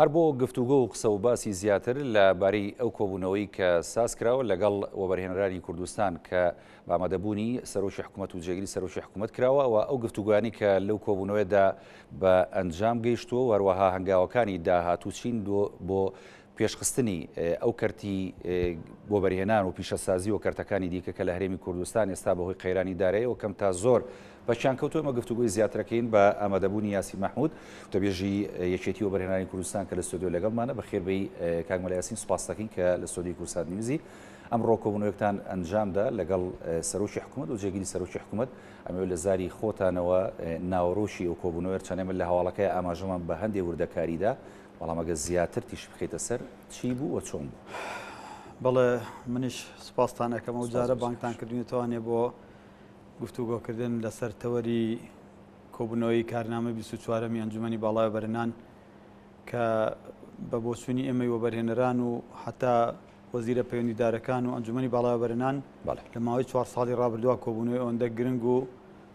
هەر بۆ گفتوگۆ و قسە و باسی زیاتر لە بارەی ئەو کۆبوونەوەی کە ساز کراوە لەگەڵ وەبەرهێنەرانی کوردستان کە بە ئامادەبوونی سەرۆکی حکوومەت و جێگری سەرۆکی حکوومەت کراوە و ئەو گفتوگۆیانەی کە لەو کۆبوونەوەیەدا بە ئەنجام گەیشتووە و هەروەها هەنگاوەکانی داهاتوو چین بۆ پێشخستنی ئەو کەرتی وەبەرهێنان و پیشەسازی و کەرتەکانی دیکە کە لە هەرێمی کوردستان ئێستا بەهۆی قەیرانی دارایەوە کەم تا زۆر پەکیان کەوتووە. ئێمە گفتوگۆی زیاترەکەین بە ئامادەبوونی یاسین مەحمود، وتەبێژی یەکێتی وەبەرهێنانی کوردستان کە لە ستۆدیۆ لەگەڵمانە. بەخێربێی کاک مەلا یاسین، سوپاس دەکەین کە لە ستۆدیۆی کوردسات نیوزی ئەمڕۆ کۆبوونەوەیەکتان ئەنجامدا لەگەڵ سەرۆکی حکوومەت و جێگری سەرۆکی حکوومەت. ئەمەوێت لە زاری خۆتانەوە ناوەڕۆکی ئەو کۆبوونەوەیە، چەند ئێمە لە هەواڵەکەی ئاماژەمان بە هەندێ وردەکاریدا، بەڵام ئەگەر زیاتر تیشک بخەیتە سەر چی بوو و چۆن بوو؟ بەڵێ منیش سوپاستان ئەکەم ئەو جارە بانگتان کردوینەتەوانێ بۆ گفتوگۆکردن لەسەر تەوەری کۆبوونەوەی کارنامەی 24ەمی ئەنجومەنی باڵای وەبەرهێنان کە بە بۆچوونی ئێمەی وەبەرهێنەران و حتا وەزیرە پەیوەندیدارەکان و ئەنجومەنی باڵای وەبەرهێنان لە ماوەی چوار ساڵی ڕابردووە کۆبوونەوەی ئەوەندە گرنگ و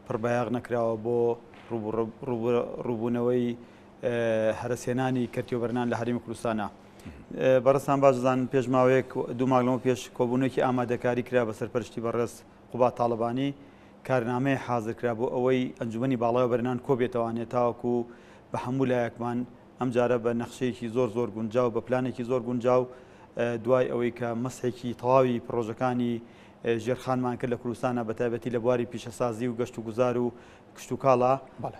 پڕبایەخ نەکراوە بۆ ڕووبوونەوەی هەرەسهێنانی کەرتی وەبەرهێنان لە هەرێمی کوردستانە. بەڕێزتان باش دەزانن پێش ماوەیەک دوو مانگ لەمەو پێش کۆبوونەوەیەکی ئامادەکاری کرا بە سەرپەرشتی بەڕێز قوباد تاڵەبانی کارنامەیە حازر کرا بۆ ئەوەی ئەنجومەنی باڵای وەبەرهێنان کۆبێتەوانێ تاوەکو بە هەموو لایەکمان ئەمجارە بە نەخشەیەکی زۆر زۆر گونجاو بە پلانێکی زۆر گونجاو دوای ئەوەی کە مەسحێکی تەواوی پڕۆژەکانی ژێرخانمان کرد لە کوردستانە بە تایبەتی لە بواری پیشەسازی و گەشت و گوزار و کشتوکاڵە،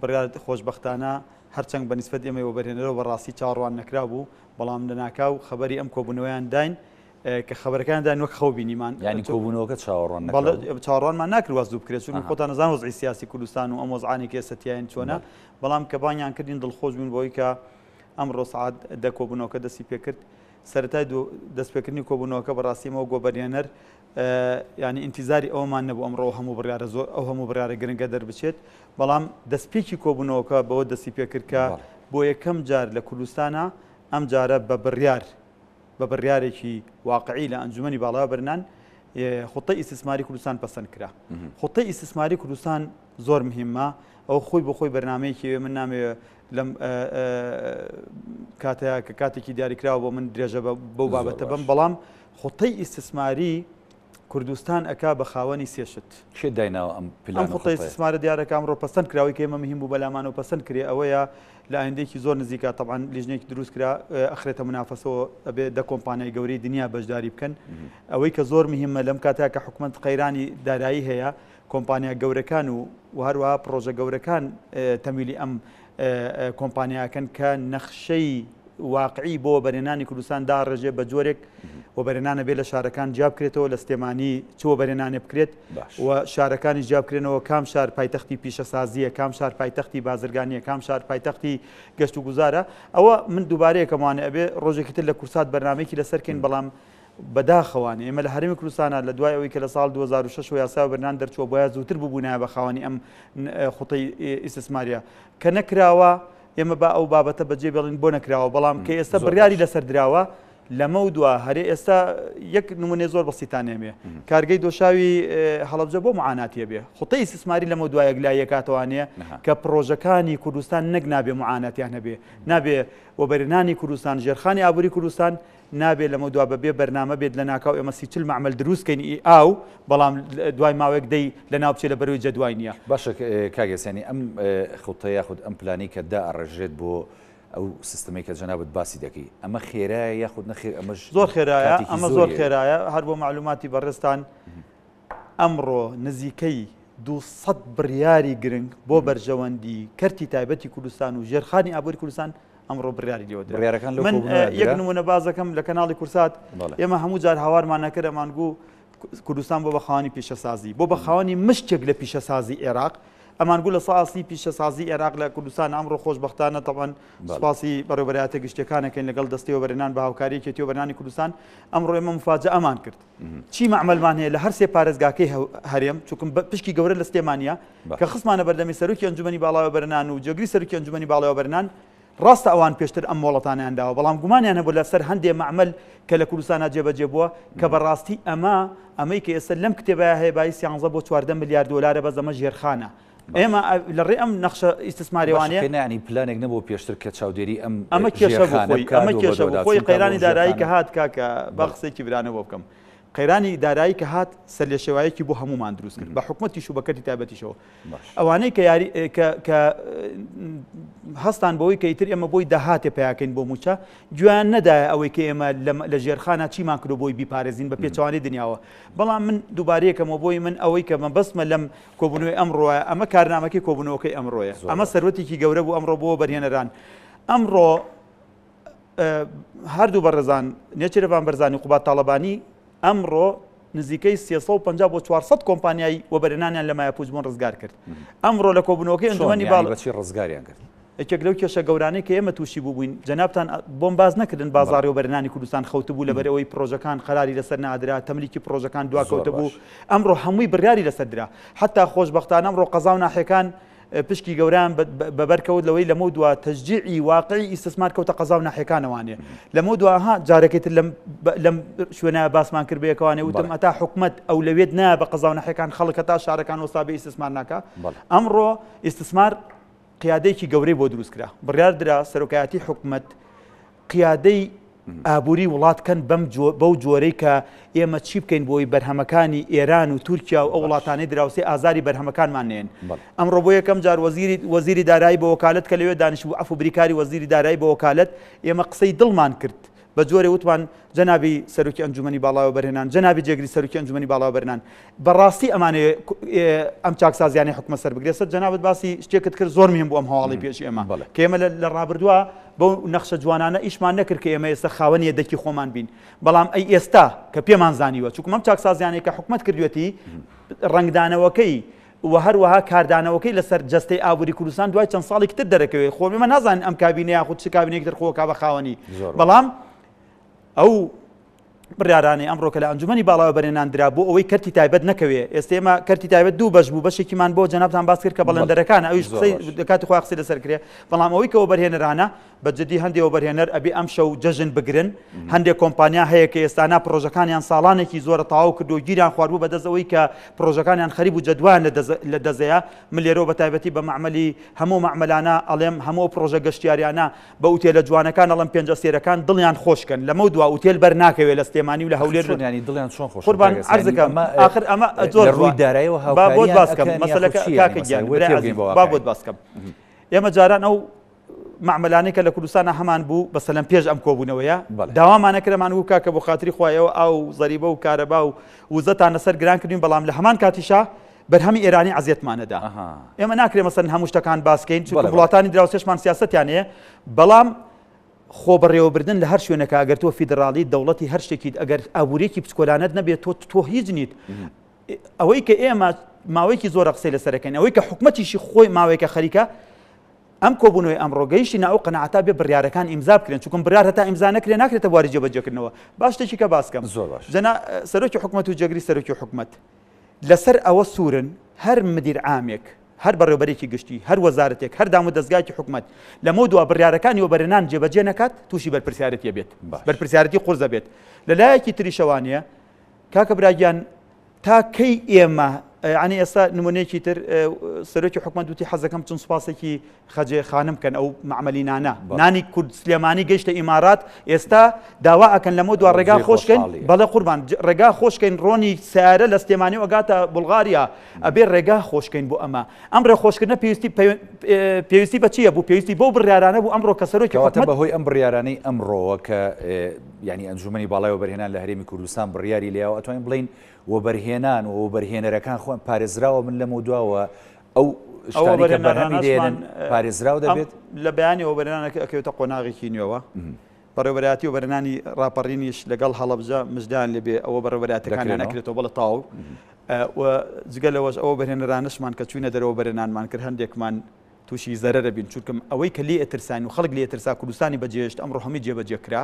بڕیار خۆشبەختانە هەرچەند بە نیسبەت ئێمەی وەبەرهێنەرەوە بە ڕاستی چاوەڕوان نەکراو بوو، بەڵام لەناکاو خەبەری ئەم کۆبوونەوەیان داین، کە خەبەرەکەیان داین وەک خەو بینیمان. یانی کۆبوونەوەکە چاوەڕوان نەکراو بوو؟ بەڵێ چاوەڕوانمان ناکرد وا زوو بکرێت، چونکە خۆتان ئەزانن وەزعی سیاسی کوردستان و ئەم وەزعانەی کە ئێستا تیاین چۆنە، بەڵام کە بانگیان کردین دڵخۆش بووین بەوەی کە ئەمڕۆ سەعات دە کۆبوونەوەکە دەستی پێکرد. سەرەتای دەستپێکردنی کۆبوونەوەکە بەڕاستی ئێمە وەک وەبەرهێنەر یانی ئینتیزاری ئەوەمان نەبوو ئەمڕۆ ئەو هەموو بڕیارە زۆر ئەو هەموو بڕیارە گرنگە دەربچێت بەڵام دەستپێکی کۆبوونەوەکە بەوە دەستی پێکرد کە بۆ یەکەم جار لە کوردستانە ئەم جارە بە بڕیار بە بڕیارێکی واقعی لە ئەنجومەنی باڵای بەرنان خوتەی ئیستثماری کوردستان پەسەند کرا خوتەی ئیستثماری کوردستان زۆر مهمە ئەو خۆی بۆ خۆی بەرنمەیەکی من نامەوێ لەم کاتەیە کە کاتێکی دیاریکراوە بۆ من درێژە بەو بابەتە بم بەڵام خوتەی ئیستسماری کوردستان ئەکا بە خاوەنی سێ شت. کێ دایناوە ئەم پلان ئەم خوتەی ئیستسمارە دیارە کە ئەمڕۆ پەسەند کراوەی کە ئێمە مهم بوو بەلامانەوە پەسەند کرێ ئەوەیە لە ئایندەیەکی زۆر نزیکە تەبعەن لیژنەیەکی دروست کرا ئەخرێتە منافەسەوە ئەبێ دە کۆمپانیای گەورەی دنیا بەشداری بکەن ئەوەی کە زۆر مهمە لەم کاتە کە حکومەت قەیرانی دارایی هەیە کۆمپانیا گەورەکان و و هەروەها پڕۆژە گەورەکان تەمویلی ئەم کۆمپانیاکەن کە نەخشەی واقعی بۆ وەبەرهێنانی کوردستان داڕێژێ بە جۆرێک وەبەرهێنانە بێ لە شارەکان جیا بکرێتەوە لە سلێمانی چ وەبەرهێنانێ بکرێت و شارەکانی جیا بکرێنەوە کام شار پایتەختی پیشەسازیە کام شار پایتەختی بازرگانیە کام شار پایتەختی گەشت و گوزارە ئەوە من دووبارەیەکەمانە ئەبێ ڕۆژێکی تر لە کورسات بەرنمەیەکی لەسەرکەین بەڵام بەداخەوانە ئێمە لە هەرێمی کوردستانا لە دوای ئەوەی کە لە ساڵ 2006 وە یاسای وەبەرهێنان دەرچووە بۆیە زووتر ببوونایە بە خاوەنی ئەم خوتەی ئیستسماریە کە نەکراوە ئێمە با ئەو بابەتە بەجێ بێڵین بۆ نەکراوە بەڵام کە ئێستا بڕیاری لەسەر دراوە لەمە و دوا هەرێ ئێستا یەک نمونێ زۆر بەسیتانێمێ کارگەی دۆشاوی هەڵەبجە بۆ معاناتیە بێ خوتەی ئیستسماری لەمە دوا یەکلاییەکاتەوانەیە کە پڕۆژەکانی کوردستان نەک نابێ معاناتیان هەبێ نابێ وەبەرهێنانی کوردستان ژێرخانی ئابووری کوردستان نابێ لەمەودوا بە بێ بەرنامە بێت لەناکاو ئێمە سی چل مەعمەل دروست کەین ئی ئاو بەڵام دوای ماوەیەک دەی لەناو بچێ لە بەرەوەی جەدوای نییە. باشە کاک یاسین ئەم خوتە یاخود ئەم پلانەی کە دائەڕێژرێت بۆ ئەو سیستمەی کە جەنابت باسی دەکەی ئەمە خێرایە یاخود نەخێر ئەمەش زۆر خێرایە کاتێکی ئەمە زۆری زۆر هەیە. خێرایە هەر بۆ مەعلوماتی بەڕێزتان ئەمڕۆ نزیکەی 200 بڕیاری گرنگ بۆ بەرژەوەندی کەرتی تایبەتی کوردستان و ژێرخانی ئابووری کوردستان ئەمڕۆ بڕیاری لێوە درا. بڕیارەکان لەو من کۆبوونەوە یەک درا؟ نمونە باس دەکەم لە کەناڵی کورسات ئێمە هەموو جار هاوارمان نەکرد ئەمانگوو کوردستان بۆ بە خاوەنی پیشەسازی بۆ بە خاوەنی مشتێک لە پیشەسازی عێراق ئەمانگوو لە ساسی پیشەسازی عێراق لە کوردستان ئەمڕۆ خۆشبەختانە تەبعەن سوپاسی بەڕێوەبەرایەتە گشتیەکانەکەین لەگەڵ دەستەی وەبەرهێنان بە هاوکاری یەکێتی وەبەرهێنانی کوردستان ئەمڕۆ ئێمە مفاجەئەمان کرد چی مەعمەلمان هەیە لە هەر سێ پارێزگاکەی هەرێم چونکم پشکی گەورە لە سلێمانیە کە خستمانە بەردەمی سەرۆکی ئەنجومەنی باڵای وەبەرهێنان و جێگری سەرۆکی ئەنجومەنی باڵای وەبەرهێنان ڕاستە ئەوان پێشتر ئەم مۆڵەتانەیان داوە بەڵام گومانیان هەبوو لەسەر هەندێ مەعمەل کە لە کوردستانا جێبەجێ بووە کە بەڕاستی ئەمە ئەمەی کە ئێستا لەم کتێبە هەیە بایی سیانزە بۆ 14 ملیار دۆلارە بەس ئەمە ژێرخانە. ئێمە لە ڕێ ئەم نەخشە ئیستسماریوانەیە نانی پلانێک نەبوو پێشتر کە چاودێری ئەم ئەمە کێشە بوو خۆی ئەمە کێشە بوو خۆی قەیرانی دارایی کە هات کاکە با قسەیەکی برانە بۆ بکەم قەیرانی دارایی کە هات سەرلێشێوایەکی بۆ هەمومان دروست کرد بە حکومەتیش و بە کەرتی تایبەتیشەوە ئەوانەی کە یاری کە کە هەستان بەوەی کە ئیتر ئێمە بۆی داهاتێ پیاکەین بۆ موچە گوێیان نەدایە ئەوەی کە ئێمە لە ژێرخانە چیمان کردو بۆی بیپارێزین بە پێچەوانەی دنیاوە بەڵام من دووبارەیەکەمەوە بۆی من ئەوەی کە مەبەستمە لەم کۆبوونەوەی ئەمڕۆیە ئەمە کارنامەکەی کۆبوونەوەکەی ئەمڕۆیە ئەمە سەروەتێکی گەورە بوو ئەمڕۆ بۆ بەرهێنەران ئەمڕۆ هەردوو بەڕێزان نێچیرڤان بەرزانی و قوباد تاڵەبانی ئەمڕۆ نزیکەی 350 بۆ 400 کۆمپانیای وەبەرهێنانیان لە مایەپووچبوون ڕزگار کرد ئەمڕۆ لە کۆبوونەوەکەی ئەنجومەنی باڵ بەچی ڕزگاریان کرد؟ یەکێک لەو کێشە گەورانەی کە ئێمە تووشی بووبووین جەنابتان بۆم باس نەکردن بازاڕی وەبەرهێنانی کوردستان خەوتبوو لەبەر ئەوەی پڕۆژەکان قەراری لەسەر نادرا تەملیکی پڕۆژەکان دواکەوتبوو ئەمڕۆ هەمووی بڕیاری لەسەر درا حەتا خۆشبەختانە ئەمڕۆ قەزا و ناحیەکان پشکی گەورەیان بەبەر کەوت لەوەی لەمەو دوا تەشجیعی واقعی ئیستثمار کەوتە قەزا و ناحیەکانەوانێ لەمەو دوا ها جارێکی تر لەم لەم شوێنە باسمان کرد بەیەکەوانێ وتم هەتا حکومەت ئەولەویەت نایە بە قەزا و ناحیەکان خەڵک هەتا شارەکان وەستا بێ ئیستثمار ناکا ئەمڕۆ ئیستثمار قیادەیەکی گەورەی بۆ دروست کرا بڕیار درا سەرۆکایەتی حکومەت قیادەی ئابووری وڵات کەن بەم بەو جۆرەی کە ئێمە چی بکەین بۆی بەرهەمەکانی ئێران و تورکیا و ئەو وڵاتانەی دراوسێ ئازاری بەرهەمەکانمان نێن ئەمڕۆ بۆ یەکەم جار وەزیری وەزیری دارایی بە وەکالەت کە لەوێ دانیشتبوو عەفو بریکاری وەزیری دارایی بە وەکالەت ئێمە قسەی دڵمان کرد بە جۆرێ وتمان جەنابی سەرۆکی ئەنجومەنی باڵای وەبەرهێنان، جەنابی جێگری سەرۆکی ئەنجومەنی باڵای وەبەرهێنان، بەڕاستی ئەمانەوێ ئەم چاکسازیانەی حکومەت سەربگرێت. سەر جەنابت باسی شتێکت کرد زۆر مهم بوو ئەم هەواڵی پێش ئێمە کە ئێمە لە ڕابردووە بەو نەخشە جوانانە ئیشمان نەکرد کە ئێمە ئێستا خاوەنی یەدەکی خۆمان بین، بەڵام ئەی ئێستا کە پێمان زانیوە چونکم ئەم چاکسازیانەی کە حکومەت کردوێتی ڕەنگدانەوەکەی و هەروەها کاردانەوەکەی لەسەر جەستەی ئابووری کوردستان دوای چەند ساڵێکی تر دەرەکەوێت خۆ ئێمە نازانین ئەم کابینە یاخود چ کابینەیەکی تر خۆکا بە خاوەنی بەڵام ئەو بڕیارانەی ئەمڕۆ کە لە ئەنجومەنی باڵاوە بەرێنان درا بۆ ئەوەی کەرتی تایبەت نەکەوێ ئێستا ئێمە کەرتی تایبەت دوو بەش بوو بەشێکیمان بۆ جەنابتان باس کرد کە بەڵێندەرەکان ئەویش قسەی کاتی خۆی قسەی لەسەر کرێ بەڵام ئەوەی کە وەبەرهێنەرانە بە جدی هەندێ وەبەرهێنەر ئەبێ ئەمشەو جەژن بگرن، هەندێ کۆمپانیا هەیە کە ئێستانا پڕۆژەکانیان ساڵانێکی زۆرە تەواو کردووە گیریان خواردبوو بەدەست ئەوەی کە پڕۆژەکانیان خەریک بوو جەدوایان لە دەزەیە، من لێرەوە بە تایبەتی بە مەعمەلی هەموو مەعمەلانە ئەڵێم هەموو ئەو پڕۆژە گەشتیاریانە بە ئوتێلە جوانەکان ئەڵێم پێنج ئەستێرەکان دڵیان خۆش کەن لەمەو دوا ئوتێل بەر ناکەوێ لە سلێمانی و لە هەولێر چۆن یانی دڵیان چۆن خۆش قوربان عەرزەکەم ئاخر ئەمە زۆر لە ڕووی دارایەوە با بۆت هاوکاریان باس کەم ئەکەن یاخود مەسەلەکە چی یانی کاکە مەسەلەن گیان وەی برای تێبگەین عەزیز بە با واقعی بۆت باس کەم ئێمە جاران ئەو مەعمەلانەی کە لە کوردستانا هەمان بوو بەسەلەن پێش ئەم کۆبوونەوەیە داوامان ئەکرد ئەمان وو کاکە بۆ خاتری خوا ئێوە ئاو و زەریبە و کارەبا و وزەتان لەسەر گران کردوین بەڵام لە هەمان کاتیشا بەرهەمی ئێرانی عەزیەتمان ئەدا ئێمە ناکرێ مەسەلەن هەموو شتەکان باس کەین چونکە وڵاتانی دراوسێشمان سیاسەتیان هەیە بەڵام خۆ بەڕێوەبردن لە هەر شوێنەکە ئەگەر تۆ فیدراڵی دەوڵەتی هەر شتێکیت ئەگەر ئابووریەکی بچکۆلانەت نەبێت تۆ تۆ هیچ نیت ئەوەی کە ئێمە ماوەیەکی زۆرە قسەی لەسەرەکەین ئەوەی کە حکومەتیشی خۆی ماوەیەکە خەریکە ئەم کۆبوونەوەی ئەمڕۆ گەیشتینە ئەو قەناعەتە بێ بڕیارەکان ئیمزا بکرێن، چونکم بڕیار هەتا ئیمزا نەکرێ ناکرێتە بواری جێبەجێکردنەوە. با شتێکی کە باس کەم. زۆر باش. جەنا سەرۆکی حکومەت و جێگری سەرۆکی حکومەت لەسەر ئەوە سوورن هەر مدیر عامێک، هەر بەڕێوەبەرێکی گشتی، هەر وەزارەتێک، هەر دامودەزگایەکی حکومەت لەمەودوا بڕیارەکانی وەبەرهێنان جێبەجێ نەکات تووشی بەرپرسیارێتی ئەبێت. باش. بەرپرسیارێتی قورس ئەبێت. لە لایەکی تریشەوانیە کاکە برا گیان تا کەی ئێمە یعنی ئێستا نمونەیەکی تر سەرۆکی حکومەت وتی حەزەکەم چون سوپاسێکی خەجێ خانم بکەن ئەو مەعمەلی نانە نانی کورد سلێمانی گەیشتە ئیمارات ئێستا داوا ئەکەن لەمە دوا ڕێگا خۆشکەین بەڵێ قوربان ڕێگا خۆشکەین ڕۆنی سیارە لە سلێمانی ئەگاتە بولغاریا ئەبێ ڕێگا خۆشکەین بۆ ئەمە ئەم ڕێ خۆشکردنە پێویستی پێویستی بە چییە بوو پێویستی بەو بڕیارانە بوو ئەمڕۆ کە سەرۆکی حکومەت بەهۆی ئەم بڕیارانەی ئەمڕۆوە کە یانی ئەنجومەنی باڵای وەبەرهێنان لە هەرێمی کوردستان بڕیاری لێیاوە ئەتوانین بڵێین وەبەرهێنان و وەبەرهێنەرەکان خۆیان پارێزراوە من لەمەودواوە ئەو شتانەی کە بەرهەمی دێنن پارێزراو دەبێت؟ لە بەیانی وەبەرهێنانەکە ئەکەوێتە قۆناغێکی نوێوە بەڕێوەبەرایەتی وەبەرهێنانی ڕاپەڕینیش لەگەڵ هەڵەبجە مژدەیان لێبێ ئەوە بەڕێوەبەرایەتەکانیان ئەکرێتەوە بەڵێ تەواو و جگە لەوەش ئەوە بەرهێنەرانەشمان کە چووینە دەرەوە بەرهێنانمان کرد هەندێکمان تووشی زەرەرە بین چونکم ئەوەی کە لێ ئەترساین و خەڵک لێ ئەترسا کوردستانی بەجێهێشت ئەمڕۆ هەمووی جێبەجێ کرا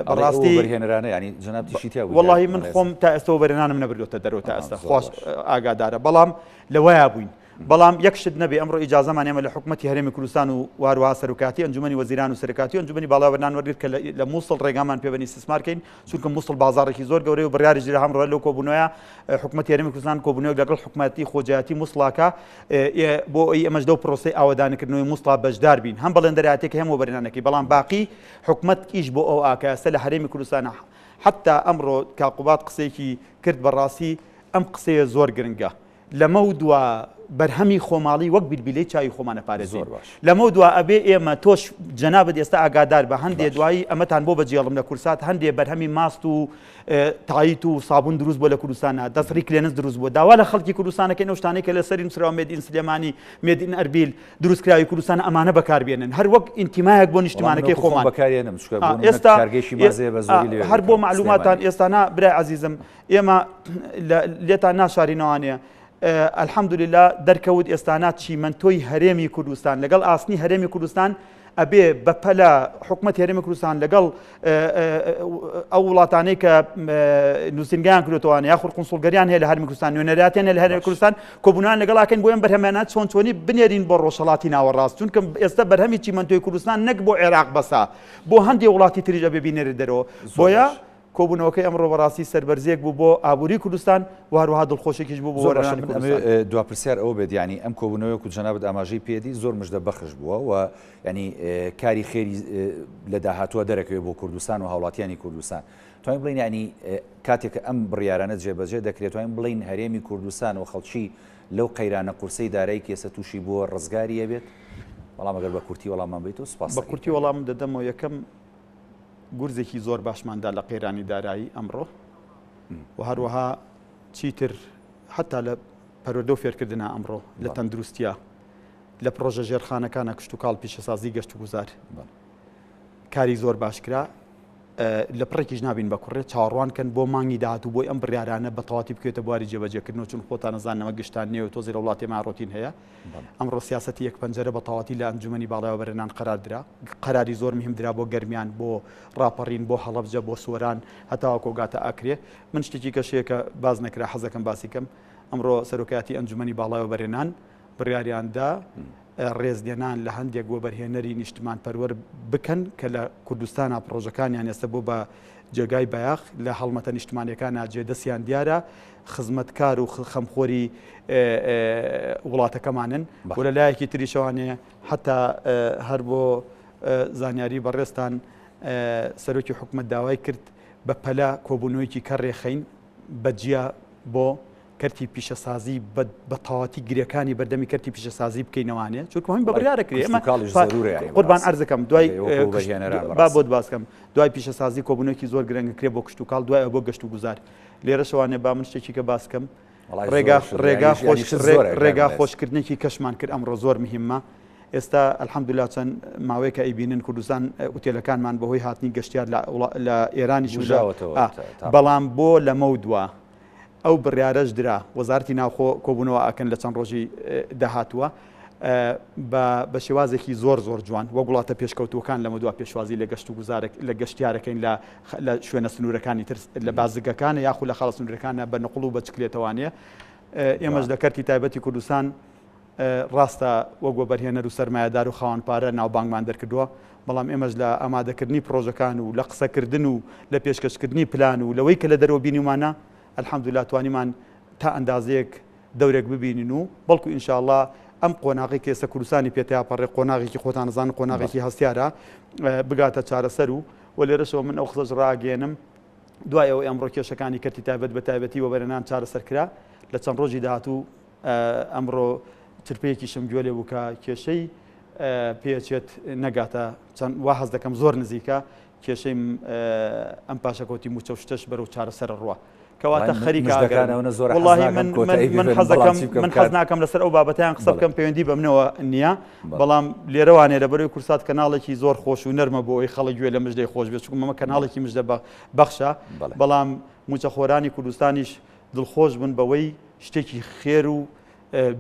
بەڕاستی بەرهێنەرانە ینی جەنابتیشی تیا بوو وەڵی من خۆم تا ئێستا وەبەرهێنانم نەبردۆتە دەرەوە تا ئێستا خواش ئاگادارە بەڵام لەوەیا بووین. بەڵام یەک شت نەبێ ئەمڕۆ ئیجازەمان ئێمە لە حکومەتی هەرێمی کوردستان و واروها سەرۆکاتی ئەنجومەنی وەزیران و سەرۆکاتی ئەنجومەنی باڵای وەبەرهێنان وەرگرت کە لە مووسڵ ڕێگامان پێ بەن ئیستیسمار کەین چونکە مووسڵ بازاڕێکی زۆر گەورەیە و بڕیاریش درا ئەمڕۆ لەو کۆبوونەوەیە حکومەتی هەرێمی کوردستان کۆبوونەوەیەک لەگەڵ حکومەتی خۆجێیاتی مووسڵاکە بۆ ئەوەی ئێمەش لەو پرۆسەی ئاوەدانکردنەوەی مووسڵا بەشدار بین هەم بەڵێندەرایەتیەکەی هەم وەبەرهێنانەکەی بەڵام باقی حکومەت ئیش بۆ ئەو ئاکا ئێستا لە هەرێمی کوردستانە حەتا ئەمڕۆ کاک قوباد قسەیەکی کرد بەڕاستی ئەم قسەیە زۆر گرنگە لەمەو دوا بەرهەمی خۆماڵی وەک بیلبیلەی چاوی خۆمان ئەپارێزین. زۆر باش. لەمەو دوا ئەبێ ئێمە تۆش جەنابت ئێستا ئاگادار بە هەندێ باش. دوایی ئەمەتان بۆ بەجێڵم لە کورسات هەندێ بەرهەمی ماست و تایت و سابون دروست بووە لە کوردستانا دەسڕی کلێنس دروست بووە داوا لە خەڵکی کوردستان ئەکەین ئەو شتانەی کە لەسەری نووسراوە made in سلێمانی made in ئەربیل دروستکراوی کوردستان ئەمانە بەکاربێنن هەر وەک ئینتیمایەک بۆ وەڵا من نیشتمانەکەی وەکو خۆم خۆمان. بەکارێنم چونکە بۆ نموونە ئێستا کارگەیەکی مازەیە بە زۆری لەوێ هەر بۆ دەکەم مەعلوماتان سلێمانی. ئێستا نا برای عەزیزم ئێمە لێتان ناشارینەوانێ الحمدللە دەرکەوت ئێستانا چیمەنتۆی هەرێمی کوردستان لەگەڵ ئاسنی هەرێمی کوردستان ئەبێ بەپەلە حکومەت هەرێمی کوردستان لەگەڵ ئەو وڵاتانەی کە نووسنگیان کردوانە یاخود قونسڵگەریان هەیە لە هەرمی کوردستان نوێنەراتیان لە هەرێمی کوردستان کۆبوونان لەگەڵ ئاکەین بۆ ئەم بەرهەمانە چۆن چۆنی بنێرین بۆ ڕۆژهەڵاتی ناوەڕاست چونکە ئێستا بەرهەمی چیمەنتۆی کوردستان نەک بۆ عێراق بەسا بۆ هەندێک وڵاتی تریش ئەبێ بینێرێت دەرەوە بۆیە کۆبوونەوەکەی ئەمڕۆ بەڕاستی سەربەرزییەک بوو بۆ ئابووری کوردستان و هەروەها دڵخۆشیەکیش بوو بۆ زۆر باشە وەبەرهێنانی من کوردستان. ئەمەوێ دوا پرسیار ئەوە بێت یانی ئەم کۆبوونەوەیە وەکو جەنابت ئاماژەی پێدی زۆر مژدە بەخش بووە و یانی کاری خێری لە داهاتووە دەرەکەوێت بۆ کوردستان و هاوڵاتیانی کوردستان توانین بڵێین یانی کاتێک کە ئەم بڕیارانە جێبەجێ دەکرێت توانین بڵێین هەرێمی کوردستان و خەڵکی لەو قەیرانە قورسەی دارایی کە ئێستا تووشی بووە ڕزگاری ئەبێت؟ بەڵام ئەگەر بە کورتی وەڵاممان بەیتەوە سوپاس بە کورتی وەڵامت دەدەمەوە یەکەم گورزێکی زۆر باشمان دا لە قەیرانی دارایی ئەمڕۆ و هەروەها چیتر حتا لە پەروەردە و فێرکردنا ئەمڕۆ لە تەندروستیا لە پرۆژە ژێرخانەکانە کشتتوکاڵ پیشەسازی گەشت و گوزار کاری زۆر باشکرا لە پڕێکیش نابین بە کوڕێ چاوەڕوان کەن بۆ مانگی داهاتوو بۆی ئەم بڕیارانە بە تەواتی بکەوێتە بواری جێبەجێکردنەوە چون خۆتان ئەزانن ئەمە گشتان نییە و تۆزێ لە وڵاتی ئێمە ڕۆتین هەیە ئەمڕۆ سیاسەتی یەک پەنجەرە بە تەواتی لە ئەنجومەنی باڵای وەبەرهێنان قەرار درا قەراری زۆر مهم درا بۆ گەرمیان بۆ ڕاپەڕین بۆ هەڵەبجە بۆ سۆران هەتاوەکۆ گاتە ئاکرێ من شتێکی کەش هەیە کە باس نەکرا حەزەکەم باسی کەم ئەمڕۆ سەرۆکایەتی ئەنجومەنی باڵای وەبەرهێنان بڕیاریان دا ڕێزلێنان لە هەندێک وەبەرهێنەری نیشتمانپەروەر بکەن کە لە کوردستانا پڕۆژەکانیان ئێستا بۆ بە جێگای بایەخ لە هەڵمەتە نیشتمانیەکانا جێ دەستیان دیارە خزمەتکار و خەمخۆری وڵاتەکەمانن و لە لایەکی تریشەوانێ حتا هەر بۆ زانیاری بەڕێزتان سەرۆکی حکومەت داوای کرد بە پەلە کۆبوونەوەیەکی کە ڕێخەین بە جیا بۆ کەرتی پیشەسازی بە تەواتی گرێکانی بەردەمی کەرتی پیشەسازی بکەینەوانێ چونکە هەم بە بڕیارە کرێ ئێمە قوربان عەرزەکەم دوای با بۆت باسکەم دوای پیشەسازی کۆبوونێکی زۆر گرنگ کرێ بۆ کشتوکاڵ دوای بۆ گەشت و گوزار لێرەشەوانێ با من شتێکی کە باسکەم ڕێگا ڕێگا خۆش ڕێگا خۆشکردنێکی کەشمان کرد ئەمڕۆ زۆر مهمە ئێستا الحمدلله چەند ماوەیەکە ئەیبینن کوردستان ئوتێلەکانمان بەهۆی هاتنی گەشتیار لە ئێرانی شوژاوەتەوە بەڵام بۆ لەمە دوا ئەو بڕیارەش درا، وەزارەتی ناوخۆ کۆبوونەوە ئەکەن لە چەند ڕۆژی داهاتووە بە شێوازێکی زۆر زۆر جوان وەک وڵاتە پێشکەوتووەکان لەمەدوا پێشوازی لە گەشت و گوزارێک لە گەشتیارەکەین لە لە شوێنە سنوورەکانی تر لە بازگەکانە یاخود لە خاڵە سنوورەکانە بە نقڵ و بە چکلێتەوانەیە ئێمەش لە کەرتی تایبەتی کوردستان ڕاستە وەک وەبەرهێنەر و سەرمایەدار و خاوەن پارە ناوبانگمان دەرکردووە، بەڵام ئێمەش لە ئامادەکردنی پڕۆژەکان و لە قسەکردن و لە پێشکەشکردنی پلان و لەوەی کە لە دەرەوە بینیومانە، الحمدللە توانیمان تا ئەندازەیەک دەورێک ببینین و بەڵکو ان شاء اللە ئەم قۆناغەی کە ئێستا کوردستانی پێ تیاپەڕێ قۆناغێکی خۆتان ئەزانن قۆناغێکی هەستیارە بگاتە چارەسەر و و لێرەشەوە من ئەو قسەش ڕاگەیەنم دوای ئەوەی ئەمڕۆ کێشەکانی کەرتی تایبەت بە تایبەتی وەبەرهێنان چارەسەر کرا لە چەند ڕۆژی داهاتوو ئەمڕۆ چرپەیەکیشم گوێ لێ بوو کە کێشەی پێچێت نەگاتە چەند وا هەست دەکەم زۆر نزیکە کێشەی ئەم پاشەکەوتی موچە و شتەش بەرەو چارەسەر ڕوە کەواتە خەریکە وڵی من من حەزەکەم من حەز ناکەم لەسەر ئەو بابەتیان قسە بکەم پەیوەندی بە منەوە نییە بەڵام لێرەوانێ لە بەرەوەی کورسات کەناڵێکی زۆر خۆش و نەرمە بۆ ئەوی خەڵک گوێ لە مژدەی خۆش بێت چونکە مەمە کەناڵێکی مژدە بەخشە بەڵام موچەخۆرانی کوردستانیش دڵخۆش بن بەوەی شتێکی خێر و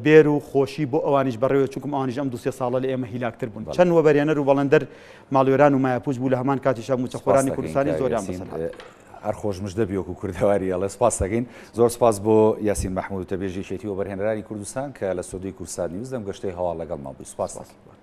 بێر و خۆشی بۆ ئەوانیش بەڕێوە چونکم ئەوانیش ئەم دوسێ ساڵە لە ئێمە هیلاکتر بوون چەند وەبەرێنەر و بەڵێندەر ماڵوێران و مایەپوچ بوو لە هەمان کاتیشا موچەخۆرانی کوردستانی زۆریان بەسەر هات. هەر خۆش مژدە بی وەکو کوردەواری ئەڵێ سپاس دەکەین. زۆر سپاس بۆ یاسین مەحمود وتەبێژی یەکێتی وەبەرهێنەرانی کوردستان کە لە ستۆدیۆی کوردسات نیوز لەم گەشتەی هەواڵ لەگەڵمان بووی. سپاس دەکەین.